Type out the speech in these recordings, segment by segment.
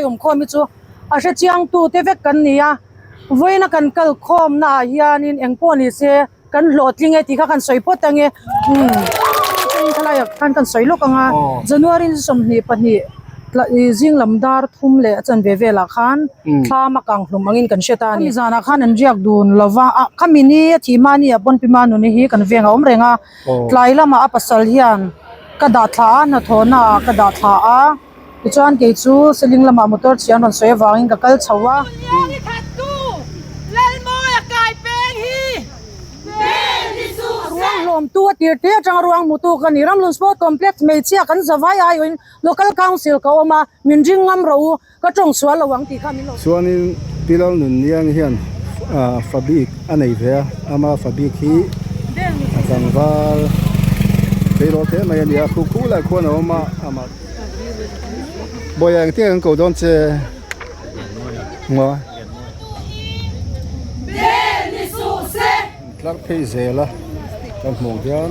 helai awmkhawm hi chu a hrechiang tute vek kan ni a vawiina kan kal khawmna ah hianin eng pawh ni se kan hlawhtling e tih kha kan sawi phawt ange umm thalai ah khan kan sawi lawk ang a January ni 22 zing lam dar thum leh a chanve velah khan thlam a kang hlum angin kan hre ta a ni zanah khan an riak dun lova ah khami ni a thih hma ni ah pawn pi Manuni hi kan veng a awm reng a tlai lamah a pasal hian ka dah thla a hnathawhna ah ka dah thla a. Tichuan kei chu Seling lamah motor chhia an rawn sawi avangin ka kal chho a. Ruang hlawmtu a tir te atanga ruang hmutu ka ni. Ramlun Sport Complex hmeichhia kan zavai aiawhin Local Council ka awm a, min ring ngam rawh u, ka tawng sual lo ang tih kha min lo. Chuanin Pi Lalnunniang hian fa bik a nei ve a, ama fa bik hi a tlangval tleirawl teh mai a ni a, khu khu lai khuan a awm a, amah. Bawiah engtin an ko dawn che maw? Tlar phei zel a kan hmuh ang hian.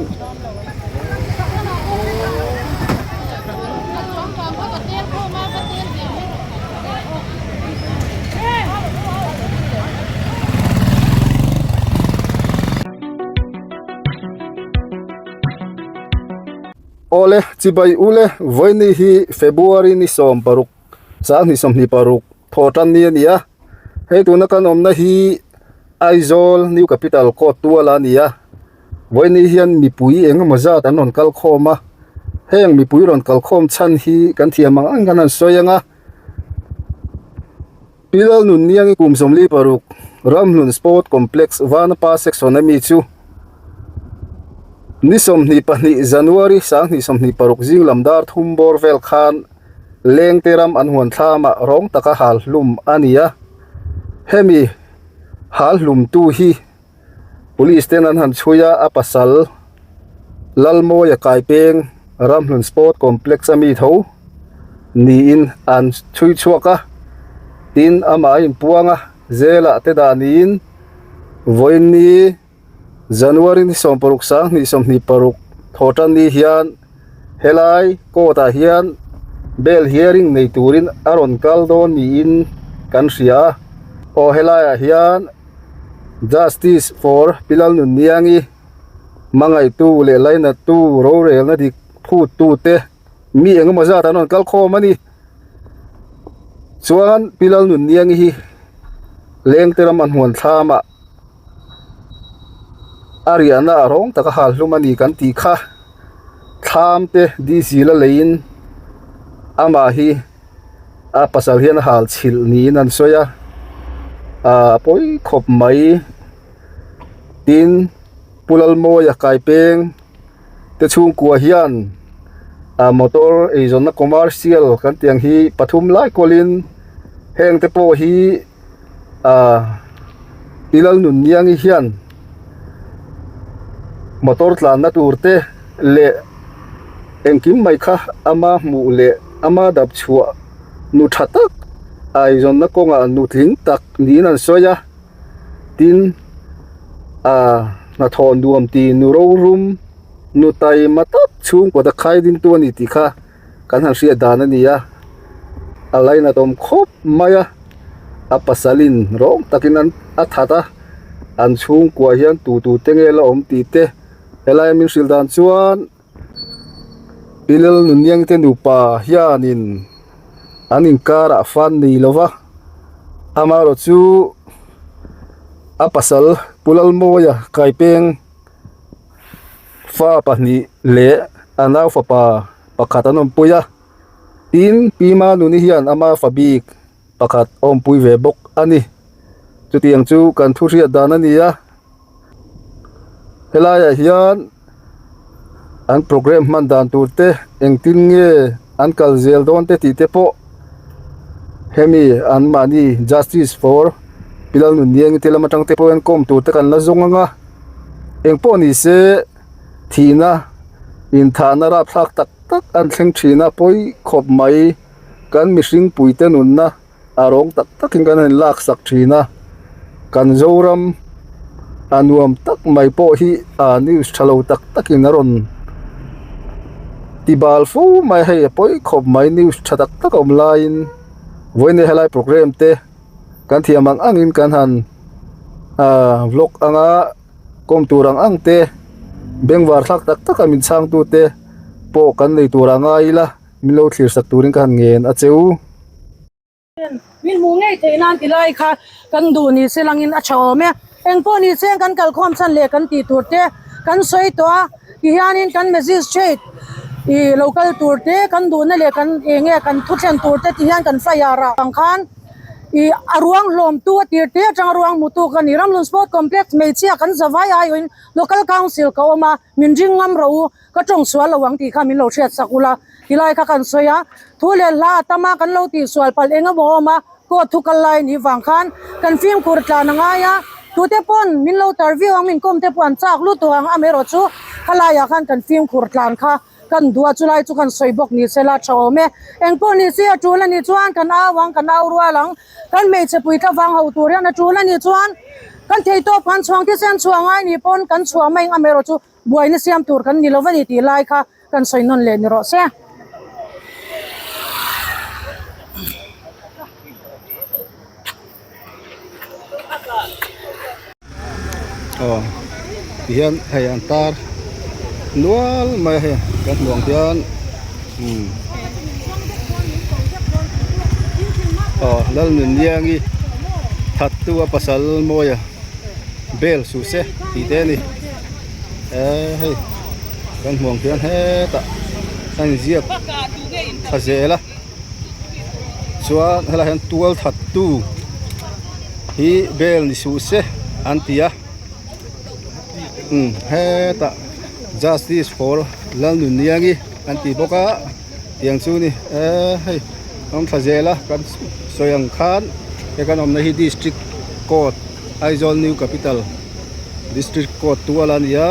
Awle, chibai ule, vawiini hi February ni 16, 2026 thaw tan ni a ni a. Hei tuna kan awmna hi Aizawl New Capital Court tual a ni a. Vawiini hian mipui eng emaw zat an rawn kal khawm a. Heng mipui rawn kal khawm chhan hi kan thiam ang ang kan han sawi ang a. Pi Lalnunniangi kum 46, Ramhlun Sport Complex Vanapa Section a mi chu ni 22 January 2026 zing lam dar thum bawr vel khan Lengte ram an huan thlamah rawng taka hal hlum a ni a. Hemi hal hlumtu hi Police ten an han chhui a, a pasal Lalmawia Kaipeng Ramhlun Sport Complex a mi tho niin an chhui chhuak a, tin amah a inpuang a, zelah te dah niin vawiin January ni 16 2026 thaw tan ni hian helai court ah hian bail hearing nei turin a rawn kal dawn niin kan hria a, aw helai ah hian Justice for Pi Lalnunniangi hmangaihtu leh lainattu rorelna dik phuttu te mi engemaw zat an rawn kal khawm a ni. Chuan Pi Lalnunniangi hi lengte ram an huan thlamah a riahna a rawng taka hal hlum a ni kan tih kha thlam te diesel a leiin amah hi a pasal hian a hal chhilh niin an sawi a ah a pawi khawp mai tin Pu Lalmawia Kaipeng te chhungkua hian ah motor eizawnna commercial kan tih ang hi pathum lai kualin heng te pawh hi ah Pi Lalnunniangi hian motor tlanna tur te leh engkim mai kha ama hmuh leh ama dap chhuah nu tha tak a eizawnna kawngah nutling tak niin an sawi a tin ah hnathawh nuam ti nu rorum nu taima tak chhungkaw ta khai ding tu a ni tih kha kan han hriat dan a ni a a lainat awm khawp mai a a pasalin rawng takin an a that a an chhungkua hian tu tu te nge la awm tih te helai min hrilh dan chuan Pi Lalnunniang te nupa hianin an inkarah fan nei lo va, amaherawhchu a pasal Pu Lalmawia Kaipeng fa pahnih leh a nau fapa pakhat an awmpui a, tin Pi Manuni hian ama fa bik pakhat a awmpui ve bawk a ni. Chutiang chu kan thu hriat dan a ni a. Helaiah hian an programme hman dan tur te engtin nge an kal zel dawn te tih te pawh hemi an mahni justice for Pi Lalnunniangi te lam atang te pawh hian kawm tur te kan la zawng ang a engpawh ni se thihna inthahna rapthlak tak tak an thleng thin a pawi khawp mai kan mihring puite nunna. A rawng tak takin kan han lak sak thin a, kan Zoram a nuam tak mai pawh hi a news tha lo tak takin a rawn ti bal fo mai hei a pawi khawp mai news tha tak tak a awm laiin. Vawiin helai programme te kan thiam ang angin kan han ah vlog anga kawm tur ang ang te bengvar thlak tak tak a min chhang tu te pawh kan nei tur a ngai ila min lo thlir sak turin ka han ngen a che u. Min hmuh ngei theih nan ti lai kha kan duh ni se langin a tha awm e. Engpawh ni se kan kalkhawm chhan leh kan tih tur te kan sawi tawh a, tihianin kan magistrate ih lo kal tur te kan duhna leh kan eng nge kan thu thlen tur te tihian kan flyer ah ang khan ih a ruang hlawm tu a tir te atanga ruang hmu tu ka ni. Ramhlun Sport Complex hmeichhia kan za vai aiawhin Local Council ka awm a, min ring ngam rawh u. Ka tawng sual lo ang tih kha min lo hriat sak ula tilai kha kan sawi a, thu leh hla a tam a, kan lo tih sual palh eng emaw awm a, court thu kal lai nih vang khan kan fimkhur tlan a ngai a, tute pawn min lo tar viau ang min kawm te pawh an chak lut tawh ang amaherawh chu khalaiah khan kan fimkhur tlan kha kan duh a chulai chu kan sawi bawk ni sela tha awm e, engpawh ni se a tul a nih chuan kan au ang kan au rual ang kan hmeichhe pui tlavang ho tur hian a tul a nih chuan kan theitawp kan chhuang thisen chhuah ngai nih pawn kan chhuah mai ang amaherawh chu. Buaina siam tur kan ni lo va ni tih lai kha kan sawi nawn leh ni rawh se. Aw tihian hei an tar nual mai a hei kan hmuh ang hian umm aw Lalnunliangi thattu a pasal mawi a. bel suh se tih te a ni eee hei kan hmuh ang hian hetah a inziak thla zel a chuan helaiah hian tual that tu hi bel ni suh se an ti a umm hetah justice for Lalnunniangi an ti bawk a tiang chu a ni eee hei awm thla zel a kan sawi ang khan he kan awmna hi district court Aizawl new capital district court tual a ni a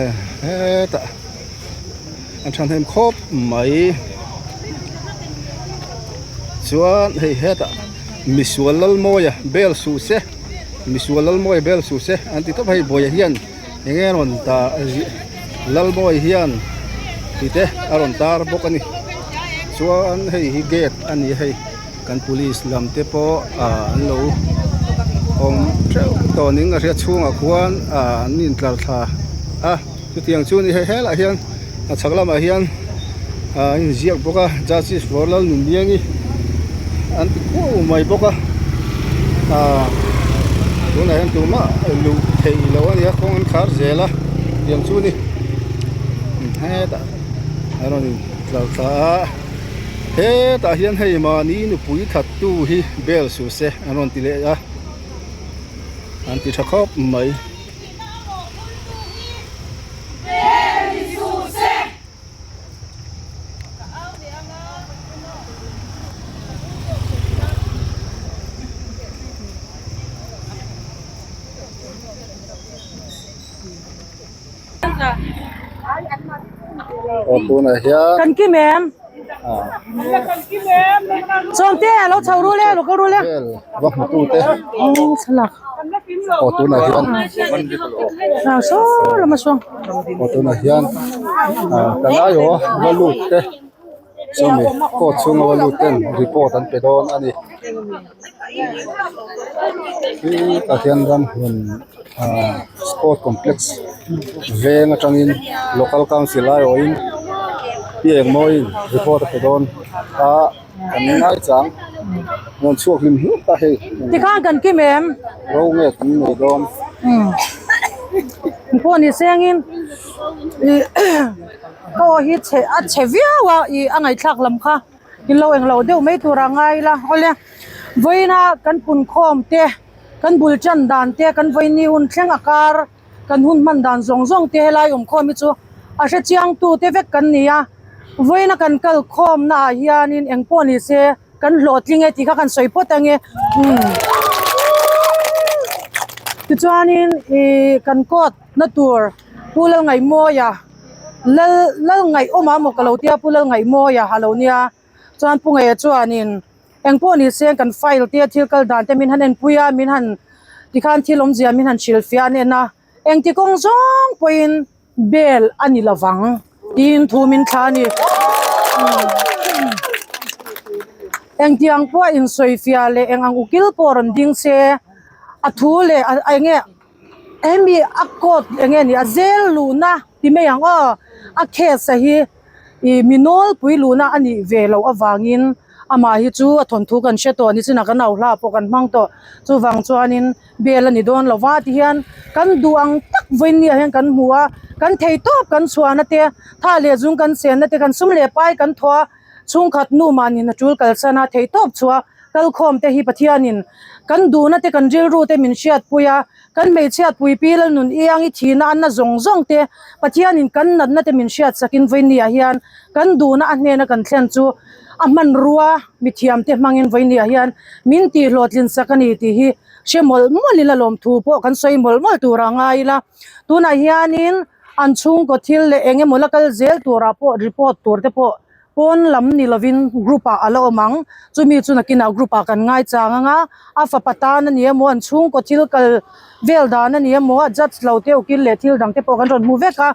eh hetah an thahnem khawp mai chuan hei hetah misual lalmawia bel suh se misual lalmawia bel suh se an ti tawp a hei buaia hian eng nge rawn ta lalmawia hian tih te a rawn tar bawk a ni chuan hei hi gate a ni a hei. Kan police lam te pawh ah an lo awm theuh tawh ning a hriat chhungah khuan ah an intlar thla a chutiang chu ni hei helaiah hian a chhak lamah hian ah an inziak bawk a justice for Lalnunliangi an ti kuau mai bawk a ah tunah hian tumah luh theih loh a ni a kawng an khar zel a tiang chu ni hetah an rawn intlar thla a. Hetah hian hei mahni nupui thattu hi bel suh se an rawn ti leh a an ti tha khawp mai. Aw tunah hian Kan kim em? Sawmte lo chho rul e lo kal rul e. Vel va hmu tu te. Aw thlalak. Aw tunah hian Ah saw lama saw. Aw tunah hian ah kan aiawh va lut te sawmi court chhunga va lut ten report an pe dawn a ni. Khi tah hian ramhlun ah sport complex veng atangin local council aiawhin pi engmawiin report a pe dawn a kan ngai chang rawn chhuak hlim hluk a hei Tikhan kan kim em? Ro nge kan nei dawn. Pawh ni sengin ih ka aw hi chhe a chhe viau a ih a ngaihthlak lam kha. In lo englo deuh mai tur a ngai ila awle vawiina kan punkhawm te kan bul tan dan te kan vawini hun thleng a kar kan hun hman dan zawng zawng te helai awm khawm hi chu a hre chiang tu te vek kan ni a vawiina kan kal khawm na ah hianin eng pawh ni se kan hlawhtling e tih kha kan sawi phawt ange umm tichuanin ih kan court na tur Pu Lalngaihmawia Lal lal ngaih awm a maw ka lo tia pu lal ngaih mawi a lo nia chuan pu ngeia chuanin eng pawh ni se kan file te thil kal dan te min han enpui a min han tikhan thil awmzia min han hrilhfiah an en a engti kawng zawng pawhin bel a ni lovang tiin thu min thla a ni. Engtiang pawh a insawifiah leh eng ang ukil pawh rawn ding se a thu leh a eng nge hemi a court eng nge ni a zel luhna ti mai ang aw a case a hi ih mi nawlpui luhna a nih ve loh avangin amah hi chu a thawnthu kan hre tawh nichinah kan auhla pawh kan hmang tawh chuvang chuanin bel a ni dawn lo va tihian kan duh ang tak vawiin ah hian kan hmu a kan thei tawp kan chhuahna te tha leh zung kan chenna te kan sum leh pai kan thaw a chhungkhat nu mahni a tul kalsan a thei tawp chhuah kalkhawm te hi Pathianin kan duhna te kan rilru te min hriatpui a kan hmeichhiat pui pi Lalnun Iang i thihna a na zawng zawng te Pathianin kan natna te min hriat sakin vawiin ah hian kan duhna a hnena kan thlen chu a hmanrua mithiam te hmangin vawiin ah hian min tih hlawhtlin sak a ni tih hi hre mawlh mawlh ila lawmthu pawh kan sawi mawlh mawlh tur a ngai ila tunah hianin an chhungkaw thil leh eng emaw la kal zel turah pawh report tur te pawh pawn lam ni lovin group ah a la awm ang chumi chu nakinah group ah kan ngai chang ang a a fapa tan a ni emaw an chhungkaw thil kal vel dan a ni emaw a judge lo te ukil leh thil dang te pawh kan rawn hmu vek a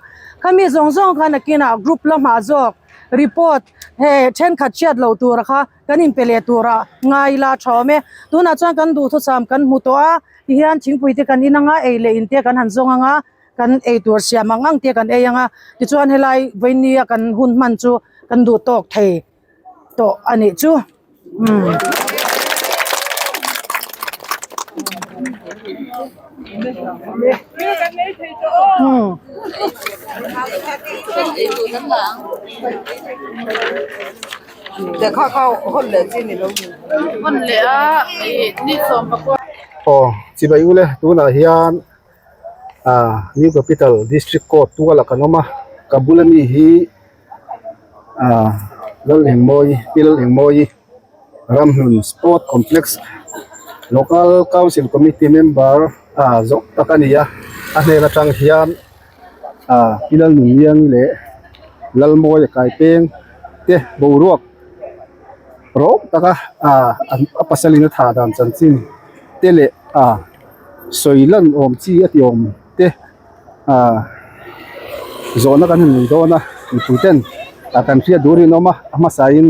khami zawng zawng kha nakinah group lamah zawk report hei thenkhat hriat loh tura kha kan inpe leh tura ngai ila a tha awm e tunah chuan kan duhthusam kan hmu tawh a tihian thingpui te kan in ang a ei leh in te kan han zawng ang a. Kan ei tur siam ang ang te kan ei ang a, tichuan helai vawinia kan hun hman chu kan duh tawk thei tawh a nih chu. Umm. Aw chibai ule tunah hian. ah new capital district court tual ah kan awm a ka bula mi hi ah Lalengmawi pi Lalengmawi Ramhlun sport complex local council committee member ah zawng tak a ni a a hnen atang hian ah pi Lalnungliangi leh Lalmawia kaipeng te boruak rawng taka ah a pasal in a thah dan chanchin te leh ah. Sawi lan awm chi a ti awm te ah zawhna kan han nei dawn a mipui ten ah kan hriat durin an awm a a hmasa in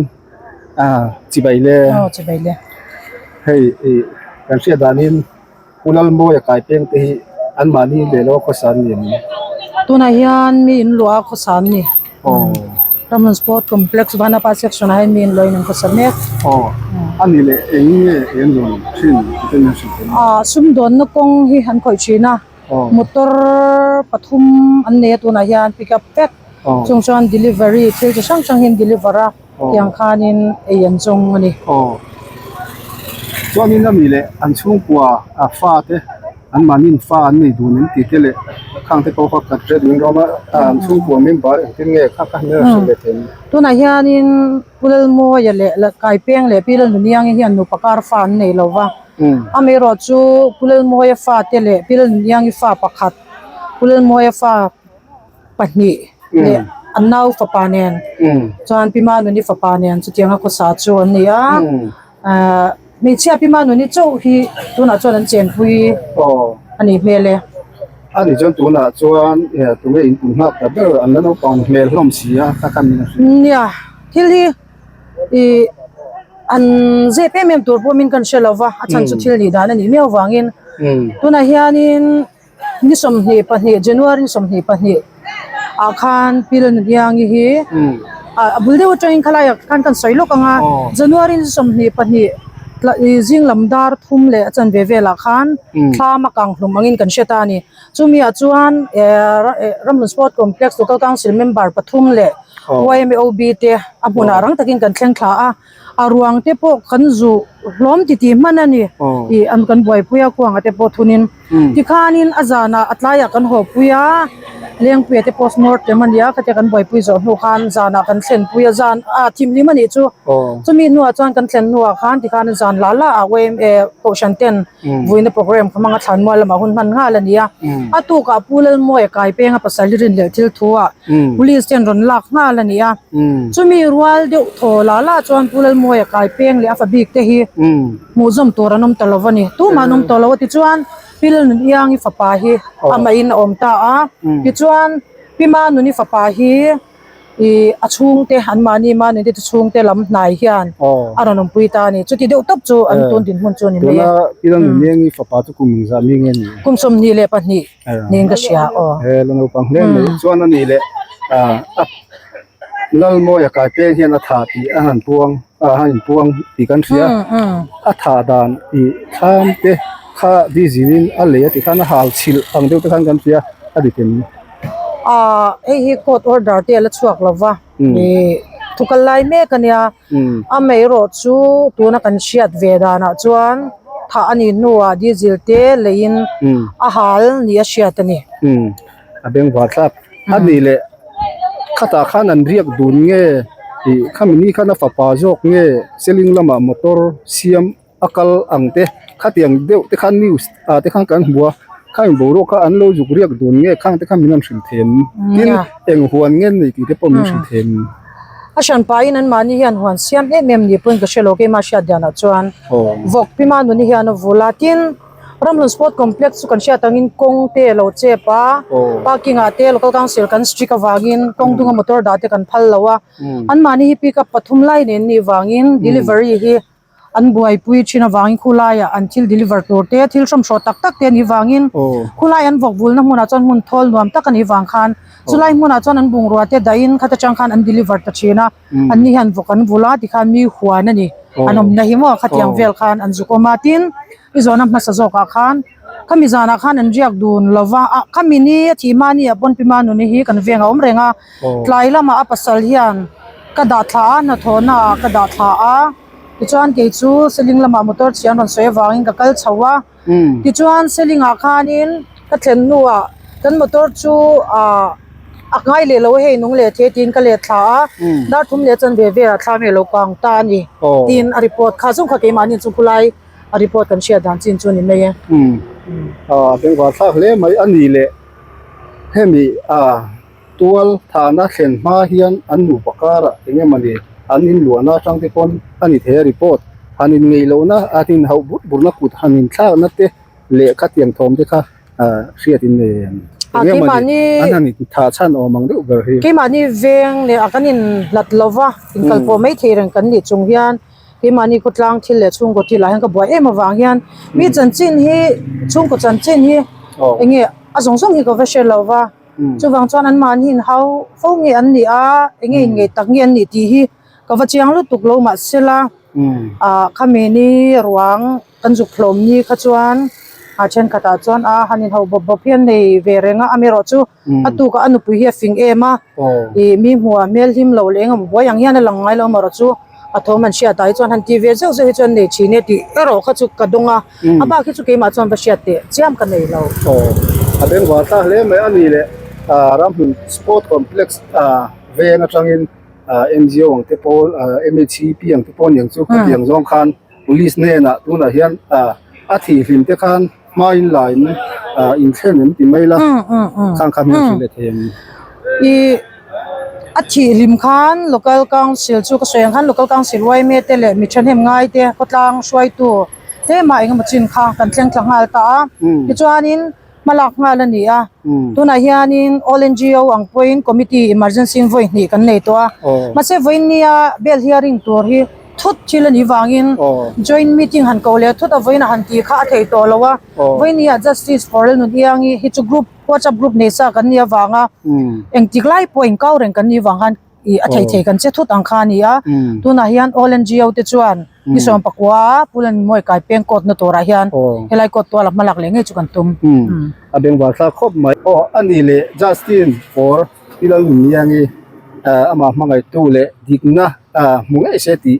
ah chibai le aw chibai le hei ih kan hriat danin Pu Lalmawia kai peng te hi an mahni leh lo a khawsa an ni em tunah hian mi in luah a khawsa an ni. Aw. Ramhlun Sport Complex Vanapa section ah hian mi in luahin an khawsa mek. Aw, a nih leh eng nge eng zawn thin tih te min hrilh thei maw? Ah, sumdawnna kawng hi an khawih thin a, motor pathum an nei a tunah hian pick up vek, chung chuan delivery thil chi hrang hrang hi an deliver a, tiang khanin ei an zawng a ni. Aw, chuanin a nih leh an chhungkua a fa te. An mahniin fa an nei dun an tih te leh khang te pawh kha kan hre duhin rawm a, an chhungkua member engtin nge kha kha hmel a hrilh leh thei ang. Tunah hianin Pu Lalmawia leh Kaipeng leh Pi Lalnuniangi hian nupa kar fa an nei lo va, amaherawhchu Pu Lalmawia fate leh Pi Lalnuniangi fa pakhat, Pu Lalmawia fa pahnih leh an nau fapa nen chuan Pi Manuni fapa nen chutianga khawsa chu an ni a. Ahh hmeichhia pi Manuni chauh hi tunah chuan an chenpui a nih hmel e. A nih chuan tunah chuan tunge in pum nghak ta ber an la naupang hmel hlawm si a ka kan in a hria. Nia thil hi ih an zep em em tur pawh min kan hre lo va a chhan chu thil nih dan a nih miau vangin tunah hianin Ni 22 January ni 22 ah khan Pi Lalnuniangi hi a bul deuh atangin khalai ah khan kan sawi lawk ang a January ni 22 zing lam dar thum leh a chanve velah khan thlam a kang hlum angin kan hre ta a ni chumi ah chuan Ramhlun Sport Complex Local Council member pathum leh YMAOB te a hmunah rang takin kan thleng thla a. A ruang te pawh kan zuh hlawm ti tih hman a ni tih an kan buaipui a kuanga te pawh thunin tikhanin a zanah a tlaiah kan haw pui a lengpuia te post mortem a ni a khatia kan buaipui zawh hnu khan zanah kan thlen pui a zan a thimhlim a nih chu chumi hnuah chuan kan thlen hnuah khan tikhan zan lah lah ah yma kohhran ten vuina program kha hmanga thlanmual lamah hun hman nghal a ni a a tukah Pu Lalmawia Kaipenga pasal hi rinhlelh thil thu ah police ten rawn lak nghal a ni a chumi rual deuh thaw lah lah chuan Pu Lalmawia Kaipeng leh a fa bik te hi hmuh zawm tur an awm ta lo a ni tumah an awm tawh lo a tichuan Pi Lalnuniangi fapa hi amahin a awm ta a tichuan Pi Manuni fapa hi. Ih a chhungte an mahni mahni te chhungte lam hnai hian a rawn awmpui ta a ni. Chuti deuh tawp chu an tun dinhmun chu a ni mai a. Tuna Pilang Nunengi fapa chu kum engzah mi nge ni? Kum 22 niin ka hria aw. He la naupang hle mai. Chuan a nih leh a Lalmawia kai peng hian a tha tih a han puang a han inpuang tih kan hria. A thah dan tih thlam te kha diesel in a lei a tih khan a hal chhilh ang deuh te khan kan hria a dik em? Ahh hei hi court order te a la chhuak lo va ih thu kal lai mek a nia amaherawh chu tuna kan hriat ve danah chuan thah a nih hnuah diesel te leiin a hal ni a hriat a ni. A bengvar thlak a nih leh khatah khan an riak dun nge ih khami ni khan a fapa zawk nge seling lamah motor siam a kal ang te khatiang deuh te khan news ah te khan kan hmu a khang boruak kha an lo zuk riak dun nge khang te khan min rawn hrilh them tin eng huan nge nei tih te pawh min hrilh them. A hran pahin an mahni hian huan siam em em ni pawhin ka hre lo keimah hriat danah chuan vawk pima nuni hian a vul a tin Ramhlun Sport Complex chu kan hriat angin kawng te a lo chep a parking ah te local council kan strict avangin kawng dunga motor dah te kan phal lo a an mahni hi pickup pathum lai nen nih vangin delivery hi an buaipui thin avangin khulaiah an thil deliver tur te thil hrawmhraw tak tak te a nih vangin khulai an vawk vulna hmunah chuan hmun thawl nuam tak a nih vang khan chulai hmunah chuan an bungrua te dahin khata tang khan an deliver ta thin a an ni hian vawk an vul a tikhan mi huan a ni an awmna hi maw khatiang vel khan an zuk awm a tin i zawhna hmasa zawkah khan khami zanah khan an riak dun lo va ah khami ni a thih hma ni ah pawn pi manuni hi kan veng a awm reng a tlai lamah a pasal hian ka dah thla a hnathawhna ah ka dah thla a tichuan kei chu seling lamah motor chhia an rawn sawi avangin ka kal chho a tichuan seling ah khanin ka thlen hnuah kan motor chu ah a ngai leh lo a hei nung leh thei tiin ka let thla a dar thum leh chanve velah thla mai a lo kang ta a ni tiin a report kha zawng kha keimahni chu khulai a report kan hriat dan chin chu a ni mai e. A bengvar thlak hle mai a ni leh hemi a. Tual thahna thlen hma hian an nupa karah eng emawni an inluahna atang te pawn a ni thei a report han inngeih lohna a inhauh bur burna kut han inthlakna te leh khatiang thawm te kha hriat in nei em? Eng emawni an han inthah chhan awm ang deuh ber hi. Keimahni veng leh a kan inhlat lova inkalpawh mai thei reng kan nih chung hian keimahni khawtlang thil leh chhungkaw thil ah hian ka buai em avang hian mi chanchin hi chhungkaw chanchin hi eng nge a zawng zawng hi ka va hre lova. Chuvang chuan an mahni in hau fo nge an nih a, eng nge inngeih tak nge an nih tih hi ka va chiang lutuk lo mahsela ah khami ni ruang kan zuk hlawm ni kha chuan a thenkhatah chuan a han inhauh bawp bawp hi an nei ve reng a, amaherawh chu a tukah a nupui hi a fing em a ih mi hmuhah hmel hlim lo leh engemaw buai ang hian a lang ngai lo amaherawh chu a thawm an hriat ah hi chuan han ti ve zeuh zeuh hi chuan nei thin e tih erawh kha chu ka dawng a a bak hi chu keimah chuan va hriat teh chiam ka nei lo. Aw a bengvar thlak hle mai a ni leh ah Ramhlun Sport Complex ah veng atangin ah NGO ang te pawl ah MHCP ang te pawh aniang chu khatiang zawng khan Police hnenah tunah hian ah a thihhlim te khan hma in la in ah inthlen em ti mai la khang kha hmel hrilh leh thei ang. Ih a thih hlim khan local council chu ka sawi ang khan local council yma te leh mi thahnem ngai te khawtlang hruaitu tlema engemaw chin kha kan thleng thla nghal ta a tichuanin hmalak nghal a ni a tunah hianin all NGO ang pawhin committee emergency in vawi hnih kan nei tawh a mahse vawiin nia bel hearing tur hi thut thil a nih vangin joint meeting han ko leh thut a vawiin a han tih kha a thei tawh lo a vawiin nia justice for Lalnuniangi hi chu group whatsapp group nei sa kan nih avanga engtik lai pawh inkau reng kan nih vang khan ih a thei thei kan che thut ang kha a ni a tunah hian all NGO te chuan ni sawm pakua a Pu Lalnunmawii kai peng court na turah hian helai court tuala hmalak leh ngei chu kan tum. A bengvar thlak khawp mai. Aw a ni leh Justin for Pi Lalnunniangi amah hmangaihtu leh dikna hmu ngei se tih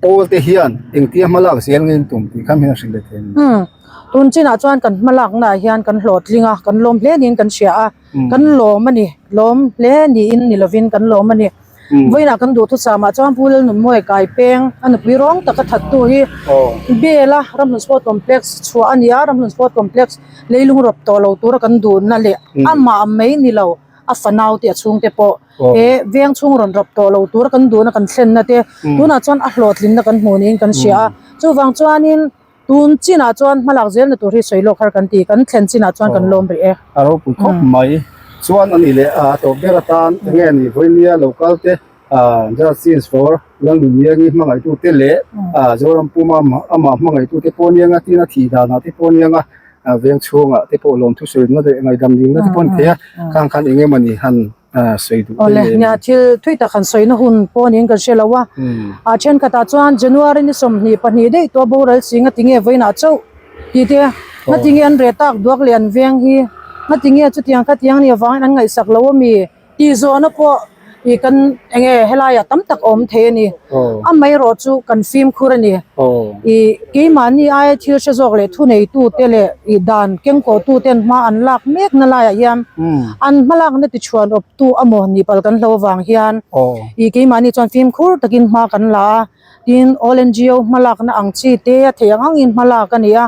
pawl te hian engtia hmalak zel nge in tum tih kha hmel a hrilh leh thei a ni. Tun chinah chuan kan hmalaknaah hian kan hlawhtling a, kan lawm hle niin kan hria a, kan lawm a ni, lawm hle niin ni lovin kan lawm a ni. Vawiinah kan duhthusam ah chuan Pu Lalnunmawia kai peng a nupui rawng taka thattu hi Bel a Ramhlun Sport Complex chhuah a ni a, Ramhlun Sport Complex leilung rawp tawh lo tura kan duhna leh amah mai ni lo a fanau te a chhungte pawh he veng chhung rawn rawp tawh lo tura kan duhna kan thlenna te tunah chuan a hlawhtlinna kan hmuh niin kan hria a, chuvang chuanin tun chinah chuan hmalak zelna tur hi sawi lawk har kan ti, kan thlen chinah chuan kan lawm rih e. A ropui khawp mai. Chuan a nih leh a tawp ber atan enge ni vawinia lo kal te Justice for Lalnunniangi hmangaihtute leh Zoram Puma amah hmangaihtute pawh anianga tin a thih danah te pawh anianga veng chhungah te pawh lawmthu sawina leh ngaihdam dingna te pawh an thei a, khang khan eng emawni han sawi duh Awle, nia thil thui tak han sawina hun pawh niin kan hre lo a, a thenkhatah chuan January ni 22 daih tawh boral si nga tinge vawiinah chauh tih te, nga tinge an reh tak duak leh an veng hi, nga tinge chutiang khatiang nih avangin an ngaihsak lo ami? Tih zawhna pawh ih kan eng nge helaiah tam tak a awm thei a ni. Amaherawh chu kan fimkhur a ni. Ih keimahni aia thil hre zawk leh thuneitute leh ih dan kengkawhtuten hma an lak mekna laiah hian an hmalakna tichhuan awptu amaw nih palh kan hlo avang hian ih keimahni chuan fimkhur takin hma kan la a. Tin, All NGO hmalakna ang chi te a theih ang angin hmalak a ni a.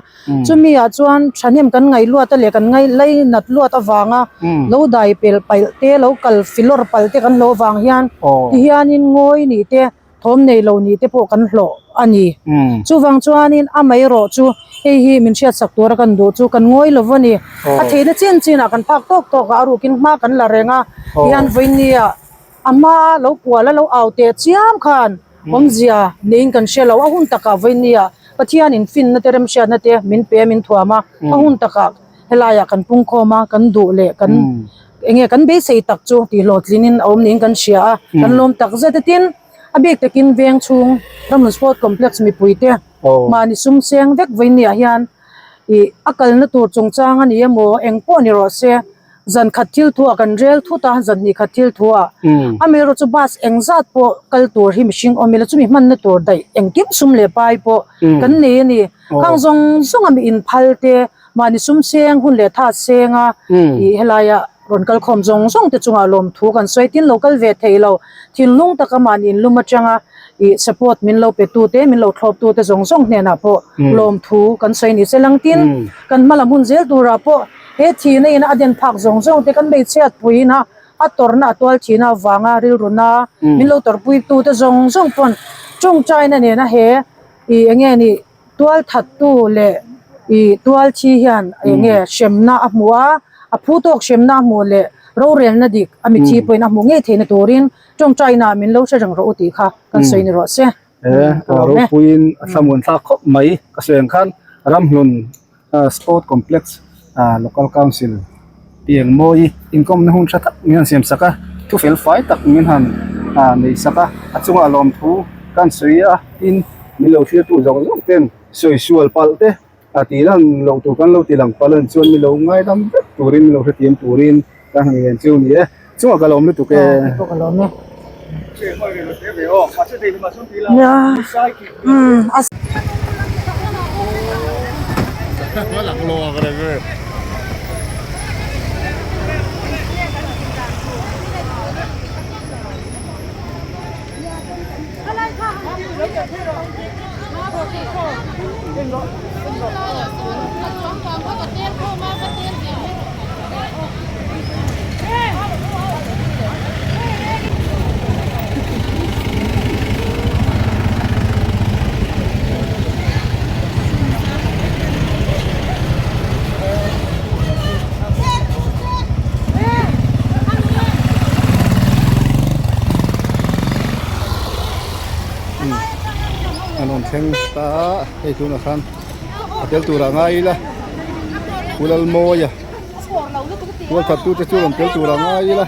Chumi ah chuan thahnem kan ngaih luat a leh kan ngaih lainat luat avanga lo dai pel paih te, lo kal filawr palh te kan hlawh avang hian tihianin ngawi nih te, thawm nei lo nih te pawh kan hlawh a ni. Chuvang chuanin amaherawh chu hei hi min hriatsak tura kan duh chu kan ngawi lo a ni. A theihna chin chinah kan phak tawk tawk a, a rukin hma kan la reng a, tihian vawinia A hma lo kual a lo au teh chiam khan awmzia niin kan hre lo. A hun takah vawinia Pathianin finna te remhriatna te min pe a min thuam a, a hun takah helaiah kan pungkhawm a, kan duh leh kan enge kan beisei tak chu tih hlawhtlinin a awm niin kan hria a, kan lawm tak zet a. Tin, a bik takin veng chhung Ramhlun Sport Complex mipuite mahni sum seng vek vawinia hian ih a kalna tur chungchang a ni emaw engpawh ni rawh se, Zan khat thil thu ah kan rel thut a, zan hnih khat thil thu ah. Amaherawh chu bus engzat pawh kal tur hi mihring awm ila chumi hmanna tur daih engkim sum leh pai pawh kan nei a ni. Khang zawng zawng a mi inphal te mahni sum seng hun leh tha seng a ih helaia rawn kal khawm zawng zawng te chungah lawmthu kan sawi tin lo kal ve thei lo thinlung taka mahni inlum atanga ih support min lo pe tu te min lo thlawp tu te zawng zawng hnenah pawh lawmthu kan sawi ni se lang tin kan hmalam hun zel turah pawh He thihna in a den phak zawng zawng te kan hmeichhiat puiin a a tawrhna a tual thihna avanga rilruna min lo tawrhpui tu te zawng zawng pawn tawngtaina nena he ih eng nge nih tual that tu leh ih tual thi hian eng nge hremna a hmuh a a phu tawk hremna a hmuh leh rorelna dik a mithi pawhin a hmuh ngei theihna turin tawngtaina min lo hre reng rawh u tih kha kan sawi ni rawh se. He ropuiin a thlamuan thlak khawp mai ka sawi ang khan ramhlun Sport Complex Local Council tih eng mawi inkawmna hun tha tak min han siam sak a, thu fel fai tak min han nei sak a, a chungah lawmthu kan sawi a, tin min lo thlir tu zawng zawng ten sawi sual palh te a tih lan loh tur kan lo ti lang palh a ni chuan min lo ngaidam vek turin min lo hrethiam turin kan han ngen chu ni e, chungah ka lawm lutuk e. An rawn thleng ta a hei tunah khan a tel turah ngai ila Pu Lalmawia Tualthat tute chu rawn tel tur a ngai ila.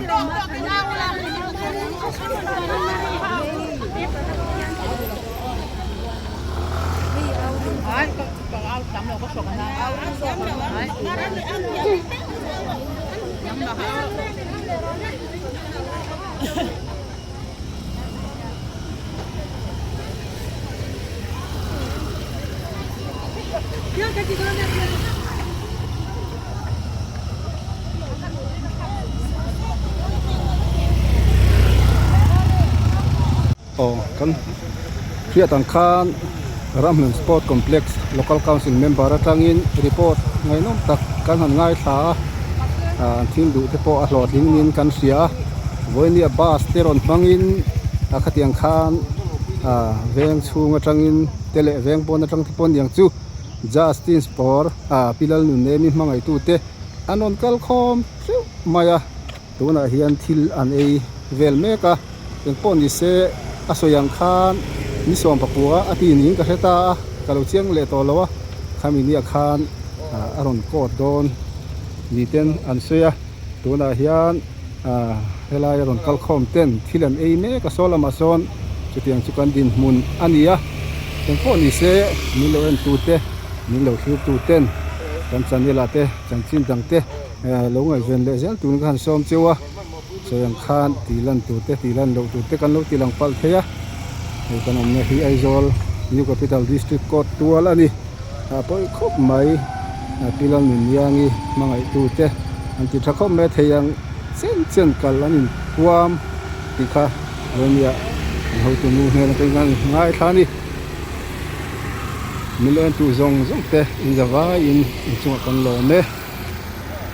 Aw kan hriat ang khan Ramhlun Sport Complex Local Council member atangin report ngaihnawm tak kan han ngaithla a ah thil duh te pawh a hlawhtling niin kan hria a vawinia bus te rawn hmangin a khatiang khan ah veng chhung atangin te leh veng pawn atang te pawh aniang chu Justin Spor ah Pi Lalnunemi hmangaihtu te an rawn kal khawm theuh mai a. Tunah hian thil an ei vel mek a, engpawh ni se a sawi ang khan ni 19 a ti niin ka hre ta a, ka lo chiang leh tawh lo a, khami nia khan a rawn court dawn ni ten an sawi a, tunah hian helai a rawn kal khawm ten thil an ei mek a, saw lamah sawn chutiang chu kan dinhmun a ni a, engpawh ni se min lo en tu te min lo thlir tu ten kan channel ah te chanchin dang te. Lo ngaihven leh zel turin ka han sawm cheu a, sawi ang khan tih lan tur te tih lan loh tur te kan lo ti lang palh thei a, hei kan awmna hi Aizawl New Capital District Court tual a ni, a pawi khawp mai Pi Lalnunniangi hmangaihtu te an ti tha khawp mai a, thei ang chen chen kal an inhuam tih kha Rania an hotu nu hnen atangin kan ngaithla a ni. Min lo entu zawng zawng te inzavaiin inchungah kan lawm e.